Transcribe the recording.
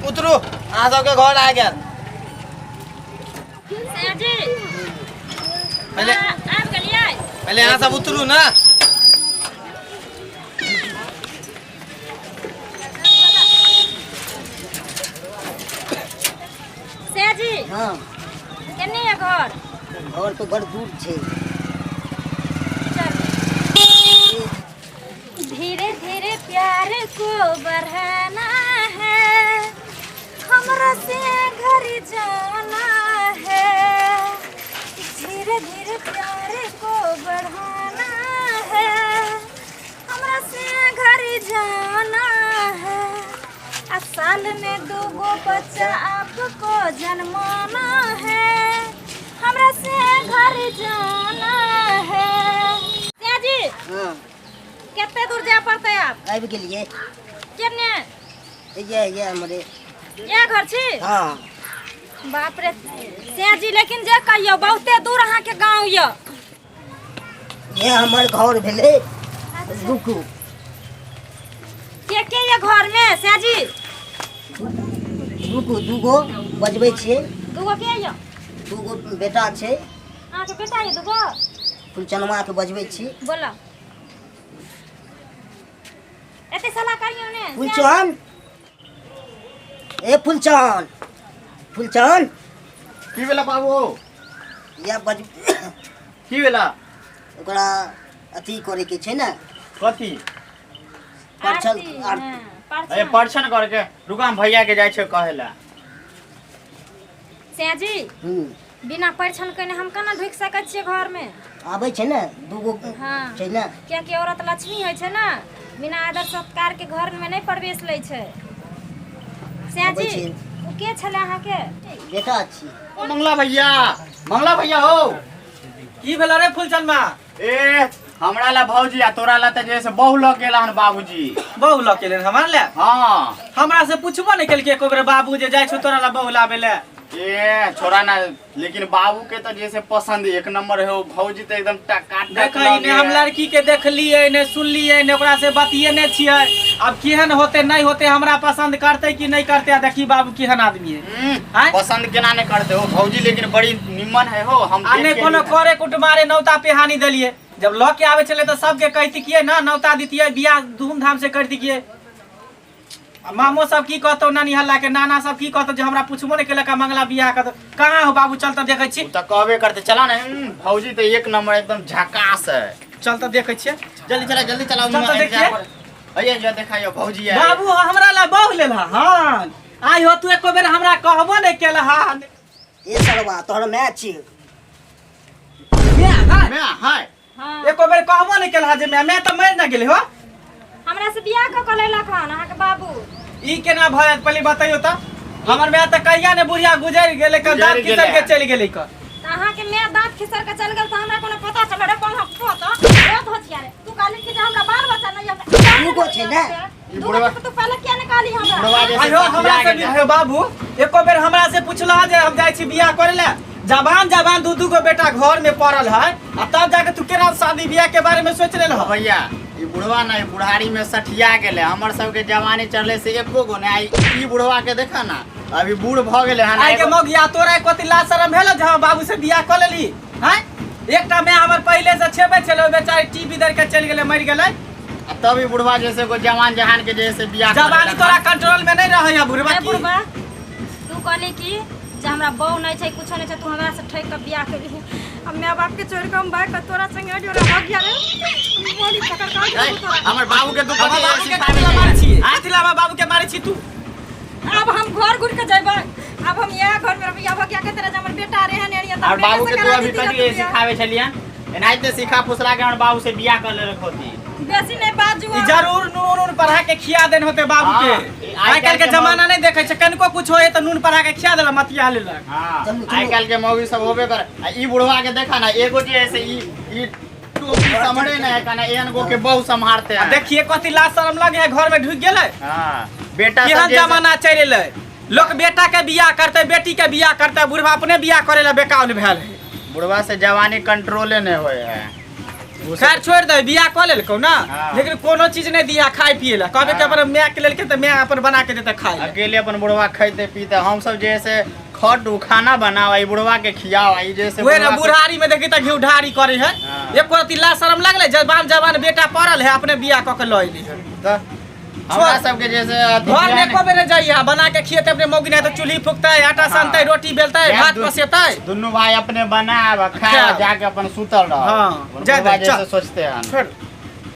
उतरू, अहाँ सबके घर आ गेल। जी। पहिले आबि गेलियै। पहिले अहाँ सब उतरू ने। जी। हाँ। केने ये घर? घर तो बड़ दूर छै। चल। धीरे धीरे प्यार को बढ़ाना है, हमरा से घर जाना है। धीरे धीरे प्यार को बढ़ाना है, हमरा से घर जाना है। आ साल में दूगो बच्चा आपको जन्माना है, हमरा से घर जाना है। जी। हाँ। कते दूर जाय पड़तै आब? आबि गेलियै। केने? ये ये हमरे इएह घर छी? हाँ। बाप रे सिया जी, लेकिन जे कहियौ बहुते दूर अहाँके गाँव यऽ। ये हमर घर भेलै। रुकू। के के ये घर में सिया जी? रुकू, दूगो बजबै छियै। दूगो के यऽ? दूगो बेटा छै। अहाँके बेटा यऽ दूगो? फुलचनमा के बजबै छी। बोलो, एते सलाह करियौ ने। फुलचन, ए फुलचन, फुलचन। की भेला बाबू? या बज। की भेला? ओकरा अथी करे के छै ने। कथी? परछन। आरती, आरती। हाँ, ए परछन। परछन करके रुका, हम भैया के जाइ छै कहै ला। सिया जी। बिना परिछन केने हम केना ढुकि सकै छियै घरमे? आबै छै ने दूगो। हाँ। छै ने। कियाकि औरत लक्ष्मी होइ छै ने, बिना आदर सत्कार के घर में नहि प्रवेश लै छै। सिया आबै जी। छै। ओ के छलै अहाँके? बेटा छी। ओ मंगला भैया, मंगला भैया हो। की भेल रे फुलचनमा? ए हमरा ला भौजी आ तोरा ला तऽ जे से बहु लऽ गेला हन बाबूजी। बहु लऽ के हमरा ले? हाँ। हमरा से पूछबो नहीं केलकै एको बेर बाबू जे जाइ छौ तोरा ला बहु लाबे ले। ए छोड़ा ना, लेकिन बाबू के तो जैसे पसंद एक नंबर है। वो भौजी तो एकदम टका टक। देखै ने, हम लड़की के देखलियै ने, सुनलियै ने, ओकरा से बतियेने छियै। अब केहन होते नहीं होते, हमरा पसंद करते कि नहीं करते। आ देखी बाबू केहन आदमी है। आँय? पसंद केना नहीं करते हो भौजी, लेकिन बड़ी निमन है हो। हम आ देख नहि के कोनो लिए। करे कुटमारे नौता पेहानी देलियै। जब लऽ के आबै छलै तऽ सबके कहतियै ना, नौता दितियै, बियाह धूमधाम से करतियै। आ मामो सब की कहतौ, नानी हल्ला के नाना सब की कहतौ जे हमरा पुछबो नहि केलक आ मंगला बियाह कर कहाँ हो बाबू? चल तऽ देखै छी। उ तऽ कहबे करते, चला ने। भौजी तो एक नंबर एकदम झकास है। चल तऽ देखै छियै। जल्दी चला, जल्दी चला। चल तऽ देखिए। भैया जो देखाइयो भौजी है। बाबू हमरा ला बहु लेल हन आइ हो, तू एको बेर हमरा कहबो नहि केलह हन। ए सरवा, तोहर माय छी। मैं हाय। मैं हाय। हाँ। एको बेर कहबो नहि केलह जे मैं, मैं तऽ मरि ने गेलै हो। हमरा से बियाह कऽ के लेलक हन अहाँके बाबू। ई केना भऽ जायत, पहिले बतैयौ तऽ। हमर माय तऽ कहिया ने बुढ़िया गुजरि गेलै कऽ, गुजरि दाँत खिसर के गेलै। चलि गेलै कऽ। तऽ अहाँके माय दाँत खिसर के चलि गेल तऽ हमरा कोनो पता चलल रे पन्हा पोता? बहुत होशियार है तू। कहली कि जे हमरा बाल बच्चा नहीं है। दूगो छै ने? ई दूगो बुढ़वा छै तऽ तू पहले किया नहीं कहली हमरा? बुढ़वा जैसे आयो हमरा से सठिया गेलै। भी बाबू एको बेर हमरा से पूछलह जे हम जाइ छी बियाह करे ले? जवान जवान दू दू गो बेटा घर में पड़ल है आ तब जाके तू केना शादी बियाह के बारे में सोच लेलह? भैया, ई बुढ़वा ना, ई बुढ़ारी में सठिया गेलै। हमर सबके जवानी चढ़ले से एको गो ने। आई ई बुढ़वा के देखा ना, अभी बूढ़ भऽ गेलै हन। आइ के मौगिया, तोरा कथी लाज शरम भेल जे हम बाबू से बियाह कऽ लेली हैं? एकटा माय हमर पहिले से छेबे छलै, ओ बेचारी टीबी धरि के चलि गेलै, मरि गेलै। आ तब ई बुढ़वा जैसे एगो जवान जहान के जैसे बियाह कऽ जवानी लेलक। तोरा कंट्रोल में नहीं रहै है बुढ़वा। ए की बुढ़बा, तू कहली कि जे हमरा बहू नहीं छै, कुछो नहीं छै, तू हमरा से ठकि के बियाह केलही। अब माय बाप के छोड़ के हम भाग के तोरा संगे जोड़ा भग गया रे, बोली पकड़ के ए, आउ तोरा। हमर बाबू के तू हमर कथी बाबू के सिखाबै कथी ला छही? मारै छी? कथी ला हमर बाबू के मारै छी तू? अब हम घर घुर के जेबै, अब हम इएह घर में रहबै। अब क्या कहते रहे, हमर बेटा रहे ने तऽ और बाबू के बेटे से तू करा अभी देती कथी रहती बियाह। सिखाबै छलियै? एनाहिते सिखा फुसला के हमर बाबू से बियाह कर लेलक होती। बेसी नहीं बाजू। ई जरूर नून उन पढ़ा के खिया देन होते बाबू के। हाँ, ई आइ काल्हि के के जमाना नहीं देखै छै, कनिको कुछ होए तऽ नून पढ़ा के खिया देलक, मतिया लेलक। हाँ। चलू, चलू। आइ काल्हि के मौगी सब होबे कर। आ ई बुढ़वा के देखा ना, एगो जे है से ई ई टोपी सम्हरे ना है कना, एहन गो के बहु सम्हारते आ हैं। देखिए कथी लाज शरम लगे है, घर में ढुक गेलै। हाँ, बेटा सब केहन जे से- जमाना चलि एलै, लोक बेटा के बियाह करतै, बेटी के बियाह करतै, बुढ़वा अपने बियाह करे ला बेकाउन भेल है। बुढ़वा से जवानी कंट्रोले नहीं होए है। खैर छोड़ि दे, बियाह कऽ लेलकौ ना। हाँ। लेकिन कोनो चीज नहि दिया खाय पिए ला, कहबे कि हाँ। अपन माय के लेलकै तऽ माय अपन बना के देतै खाय ला। अकेले अपन बुढ़वा खैते पीते, हम सब जे से खट खाना बनाओ, ई बुढ़वा के खियाओ, ई जैसे वही ना बुढ़वा के- बुढ़ारी में देखी तऽ घी ढारी करे है। हाँ। एको रत्ती लाज शरम लगलै? जवान जवान बेटा पड़ल है, अपने बियाह कऽ के लऽ एली है। तऽ हमरा सबके जैसे अथी घर में बियाह एको बेर नहि जाइए, बना के खिएते अपने मौगी, नहीं तऽ चूल्ही फूकतै, आटा सनतै, रोटी बेलतै, जाय भात पसेतै। दुनू भाई अपने बनाब आ खायब, खायब। जाके अपन सुतल रह। हाँ, जाय दे, जैसे चल। सोचते हैं। छोड़।